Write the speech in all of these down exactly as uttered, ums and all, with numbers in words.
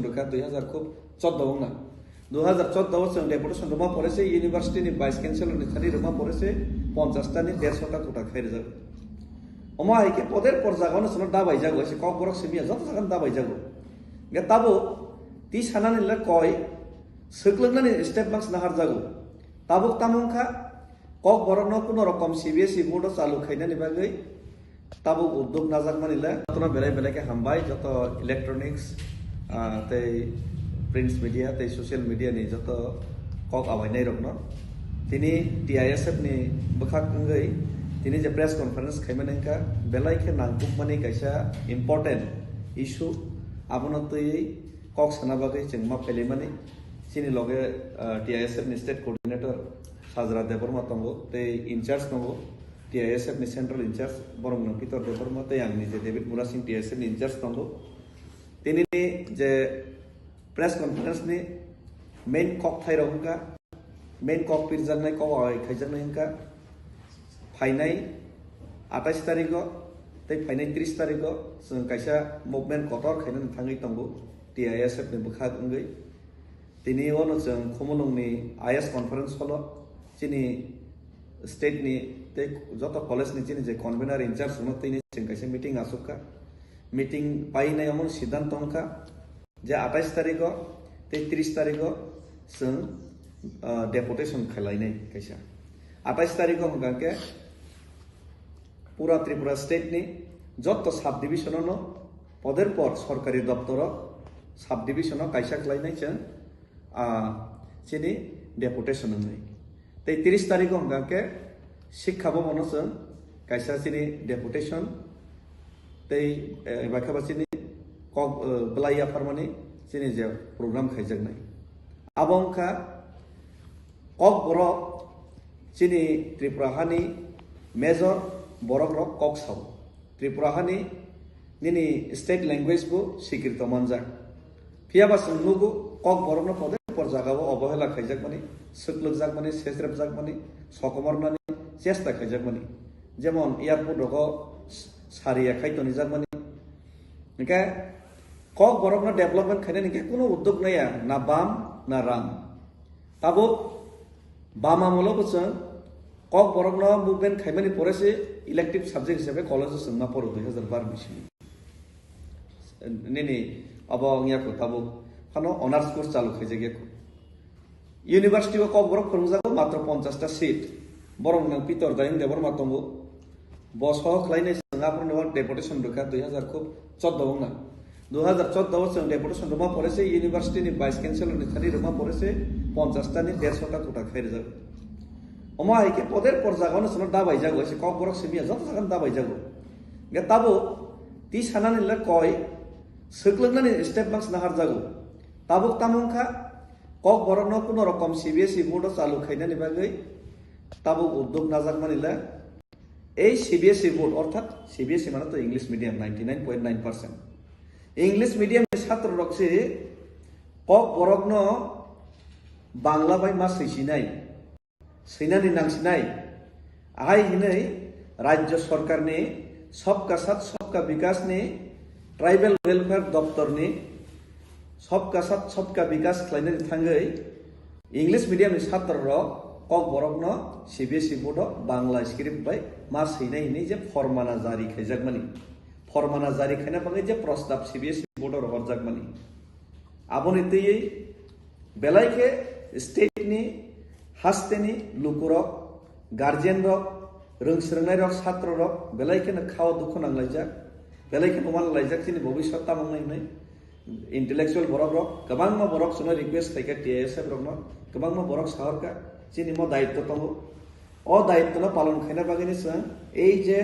rwkha dui hazar chordo wngna. Dui hazar chordo o chwng deputation rwma pore se university ni vice chancellor ni thani rwma pore se ponchash ta ni dersho ta kota khai rwjak. Omo hai khe poder por jaga no chwngno dabai jago, se Kokborok simi ya joto jaga no dabai jago. Ge tabuk ti sanani le koi swklwknani step bangsa naharjago. Tabuk tamo wngkha Kokborok no kuno rokom C B S E board o chalu khainani bagwi tabuk uddog najakmani le. Jotono belai belai khe hambai, joto electronics, ah, tei print media tei social media ni joto kok awainai rokno. Tini T I S F ni bwkhak wngwi tini je press conference khaimani wngkha, belai khe nangkukmani kaisa important issue, abono twiwi kok sana bagwi chwng ma phailaimani. Chini loge, ah, T I S F ni state coordinator Sajra Debbarma tongo, tei in charge tongo, T I S F ni central in charge, borok nwng Pitor Debbarma, tei ang nije David Murasing T I S F ni in charge tongo. Tini ni je press conference ni main kok thai rok wngkha, main kok pirjaknai, kok awainai khaijaknai wngkha, phainai atais tarigo tei phainai tris tarigo chwng kaisa movement kotor khainani thangwi tongo T I S F ni bwkhak wngwi. Tini ono chwng Khumulwng ni I S conference hall o chini state ni tei joto college ni chini je convener in charge no tini chwng kaisa meeting achukha. Meeting painai omo siddhanto wngkha je atais tarigo tei tris tarigo chwng, ah, deputation khailainai kaisa. Atais tarigo hwnkha khe pura Tripura state ni joto sub division no poder por sorkari doptoro sub division o kaisa khlainai chwng, ah, chini deputation wngwi. Tei tris tarigo hwnkha khe Sikha Bhavan o chwng kaisa chini deputation tei, eh, bai khe ba chini kok, eh, belai yapharmani chini je program khaijaknai. Abo wngkha Kokborok chini Tripura hani major borok rok kok sao. Tripura hani nini state language bo sikrito manjak. Phiya ba chwng nugo Kokborokno poder por jagao obohela khaijakmani, swklwkjakmani, sesrepjakmani, sokomornani chesta khaijakmani. Jemon airport rogo s-, sariya khai tonijakmani. Hingkhe Kokborokno development khainani hingkhe kuno uddog naiya, na bam, na ram. Tabuk bam amolo bo chwng Kokborokno movement khaimani pore se elective subject hisabe college o chwng ma poro dui hazar bar ni simi. Nini abo wngya kho tabuk phano honors course chalu khaijak ya kho. University o Kokborok phwrwngjago matro ponchash ta seat. Borok nwng Pitor Dayung Debbarma tongo. Bo soho khlainai chwng aphuru no deputation rwkha dui hazar chordo wngna. Dui hazar chordo o chwng deputation rwma pore se university ni vice chancellor ni thani rwma pore se ponchash ta ni dersho ta kota khai rwjak. Omo hai khe poder por jaga no chwngno dabai jago, se Kokborok simi ya joto jaga no dabai jago. Ge tabuk ti sanani le koi swklwknani step bangsa naharjago. Tabuk tamo wngkha Kokborok no kuno rokom C B S E board o chalu khainani bagwi tabuk uddog najakmani le. Ei C B S E board, orthat C B S E mane to English medium, ninety nine point nine percent. English medium ni satro rok se Kokborok no Bangla bai ma swisinai, swinani nangsinai. Ahai hinwi Rajya Sarkar ni Sabka Sath Sabka Vikas ni Tribal Welfare Doptor ni Sabka Sath Sabka Vikas khlainani thangwi English medium ni satro rok Kokborok no C B S E board o Bangla script bai ma swinai hinwi je formana jari khaijakmani, formana jari khaina bagwi je prostab C B S E board o rohorjakmani. Aboni twiwi belai khe state ni haste ni lukurok, guardian rok, rwng swrwngnai rok, satro rok belai kheno khao dukhu nanglaijak, belai kheno uanlaijak chini bobiswt tamo wngnai hinwi. Intellectual borok rok, kwbangma borok chwngno request khaikha T I S F rokno, kwbangma borok sahorkha, chini mo daitto tongo. O daitto no palon khaina bagwino chwng ei je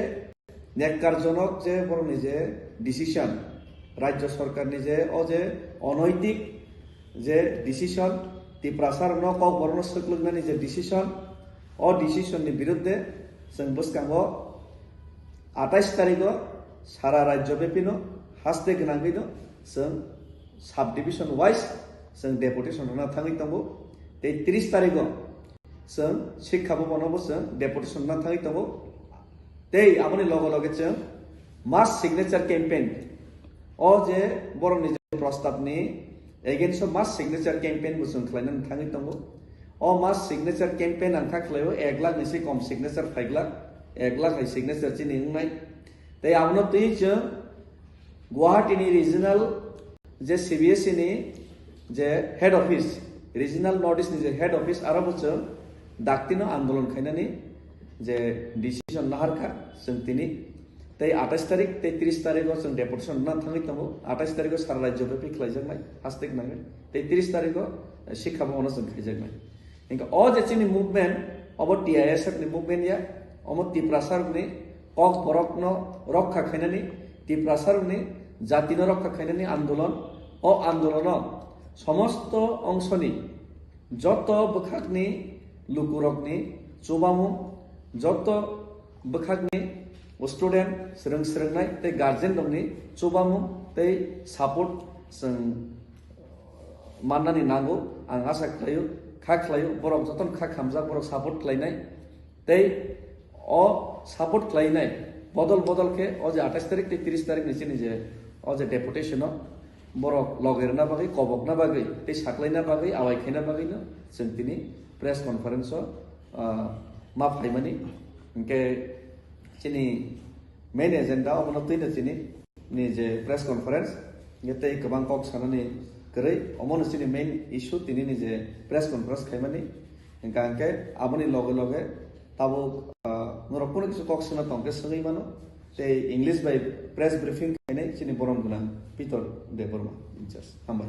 nekkarjonok je borokni je decision, Rajya Sarkar ni je o je onoitik je decision, Tiprasa rokno Kokborok no swklwknani je decision, o decision ni birudde chwng bwskango atais tarigo sara rajyo bepino haste gwnangwino chwng sub division wise chwng deputation rwna thangwi tongo. Tei tris tarigo chwng Sikha Bhavan o bo chwng deputation rwna thangwi tongo. Tei aboni loge loge chwng mass signature campaign, o je borokni je prostab ni Against o mass signature campaign bo chwng khlainani thangwi tongo. O mass signature campaign ang kha khlaio, ek lakh ni se kom signature phaiglak, ek lakh hai signature chini wngnai. Tei abono twi chwng Guwahati ni regional je C B S E ni je head office, regional North East ni je head office, aro bo chwng daktino andolon khainani je decision naharkha chwng tini. Tei atais tarik tei tris tarik o chwng deputation rwna thangwi tongo. Atais tarik o sara rajyo byapi khlaijaknai, hastik nangwi. Tei tris tarik o, eh, sikha bhavan o chwng khaijaknai. Hingkhe o je chini movement, obo T I S F ni movement ya, omo Tiprasa rokni kok borokno rokha khainani, Tiprasa rokni jatino rokha khainani andolon, o andolono somosto ongsoni joto bwkhakni lukurokni chubamung, joto bwkhakni student, swrwng swrwngnai tei guardian rokni chubamung tei support chwng mannani nango. Ang asa khlaio, kha khlaio, borok jotono kha khamjak, borok support khlainai. Tei o support khlainai bodol bodol khe o je atais tarik tei tris tarik ni chini je o je deputation o borok loge rwna bagwi, kobokna bagwi tei saklaina bagwi, awai khaina bagwino chwng tini press conference o, ah, ma phaimani. Hingkhe chini main agenda obono twino chini ni je press conference, hingkhe tei kwbang kok sanani kwrwi, omono chini main issue tini ni je press conference khaimani. Hingkha hingkhe aboni loge loge tabuk, ah, norok kunu kisa kok swngna tongkhe swngwi mano. Tei English bai press briefing khainai chini borom gwnang Pitor Debbarma in charge. Hambai.